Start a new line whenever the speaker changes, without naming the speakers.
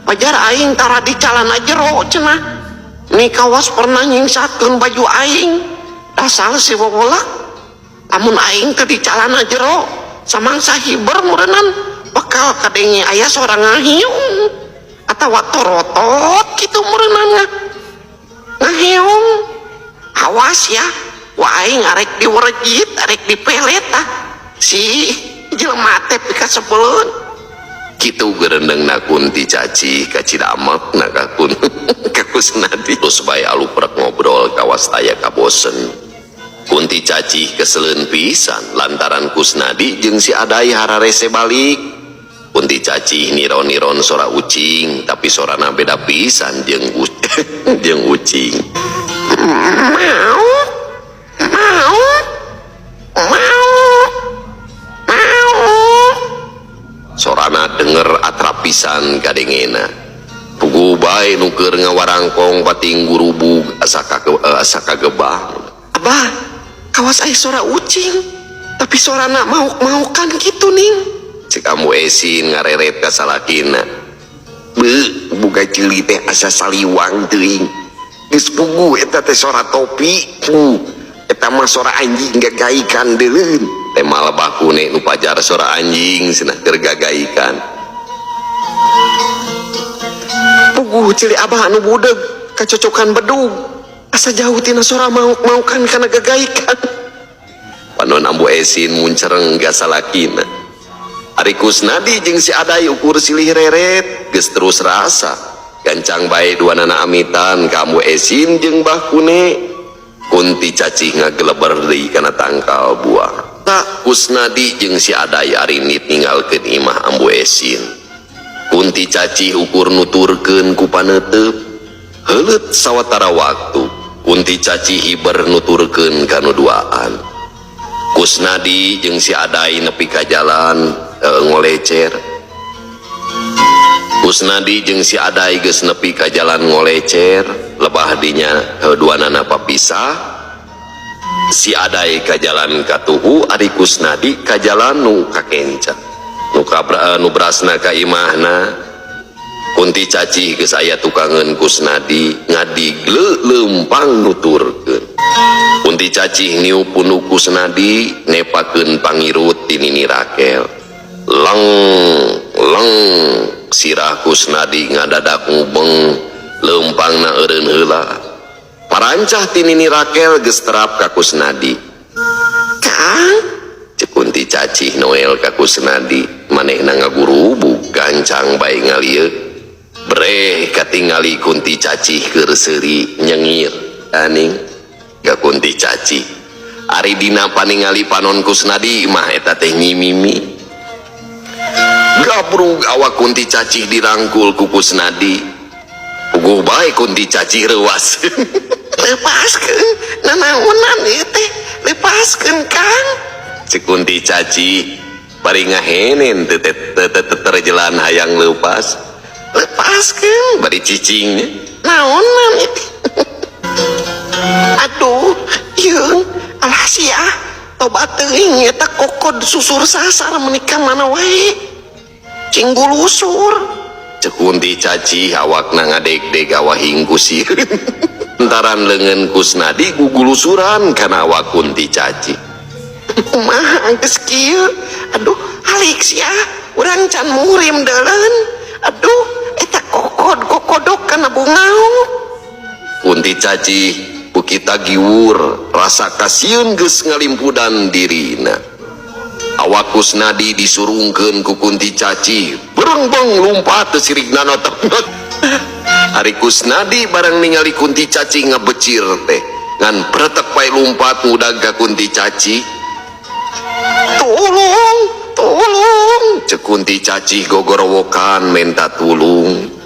Pajar aing tara di calana jero cenah. Ni kawas pernah nyingsatkeun baju aing. Dasar si wewelak. Lamun aing teu di calana jero, samangsa hiber meureunnan bakal kadenge aya sora ngahiung atawa torotot kitu meureunnan ngaheong. Awas ya, ku aing arek diwerejit, arek dipelet ah. Si jelema teh pikasebeleun.
Kitu gerendengna Kunti Cacih ka Cidamek na ka kun ka Kusnadi. Terus bae aluprek ngobrol kawas taya kabosen. Kunti Cacih keseleun pisan lantaran Kusnadi jeung si Adai hararese balik. Kunti Cacih niron-niron sora ucing, tapi sorana beda pisan jeung ucing.
Mau, mau, mau, mau.
Sorana denger atrap pisan kadengena. Puguh bae nu keur ngawarangkong pating gurubug asa kagebah.
Abah, kawas aya sora ucing, tapi sorana mauk-maukan kitu ning.
Cek Ambu Esin ngareret ka salakina.
Beuh, buka ceuli teh asa saliwang teuing. Geus puguh eta teh sora topi. Eta mah sora anjing gagaikan deuleun.
Teh malah bakune nu pajar sora anjing cenah keur gagaikan.
Puguh ceuli abah anu budeg kacocokan bedug. Asa jauh tina sora mauk-maukan kana gagaikan.
Panon Ambu Esin muncereng ka salakina. Ari Kusnadi jeung si Adai ukur silih reret geus terus rasa. Gancang bae duanana amitan ka Ambu Esin jeung Bah Kune. Kunti Cacih ngageleber deui kana tangkal buah. Tak Kusnadi jeung si Adai arinit ninggalkeun imah Ambu Esin. Kunti Cacih ukur nuturkeun ku paneuteub. Heuleut sawatara waktu, Kunti Cacih hiber nuturkeun ka nu duaan. Kusnadi jeung si Adai nepi ka jalan ngolecer. Kusnadi jeung si Adai geus nepi ka jalan ngolecer, lebah dinya duanana papisah. Si Adai ka jalan katuhu, ari Kusnadi ka jalan nu kakenca. Nu nu brasna ka imahna. Kunti Cacih geus aya tukangeun Kusnadi ngadigle leumpang nuturkeun. Kunti Cacih niup punuk Kusnadi nepakeun pangirut ti Nini Rakel. Leng leng sirah Kusnadi ngadadak ngubeng leumpangna eureun heula. Parancah ti Nini Rakel geus terap ka Kusnadi.
Kang,
cek Kunti Cacih Noel ka Kusnadi, manehna ngagurubug gancang bae ngalieu. Breh katingali Kunti Cacih keur seuri nyengir aning ka Kunti Cacih. Ari dina paningali panon Kusnadi mah eta teh nyimimi. Gabrug awak Kunti Cacih dirangkul ku Kusnadi. Puguh bae Kunti Cacih reuas.
Lepaskeun nanaonan ieu teh, lepaskeun Kang.
Cek Kunti Cacih bari ngahenen teu terjelan hayang leupas.
Lepaskeun
bari cicingnya.
Naonan ieu teh? Aduh, yeung alah sia. Tobat teuing eta kokod susur sasar menikah mana wae. Cing gulusur.
Cek Kunti Cacih awakna ngadegdeg awahing ku sieun. Lantaran leungeun Kusnadi gugulusuran kana awak Kunti Cacih.
Kumaha geus kieu? Aduh, halik sia. Urang can muhrim deuleun. Aduh, eta kokod kokodok kana bungau.
Kunti Cacih bukita giwur rasa kasieun geus ngalimpudan dirina. Awak Kusnadi disurungkeun ku Kunti Cacih, berengbeng lumpat teu sirik nanotot. Ari Kusnadi barang ningali Kunti Cacih ngabecir teh, ngan pretek bae lumpat ngudag ka Kunti Cacih.
Tulung, tulung,
cek Kunti Cacih gogorowokan menta tulung.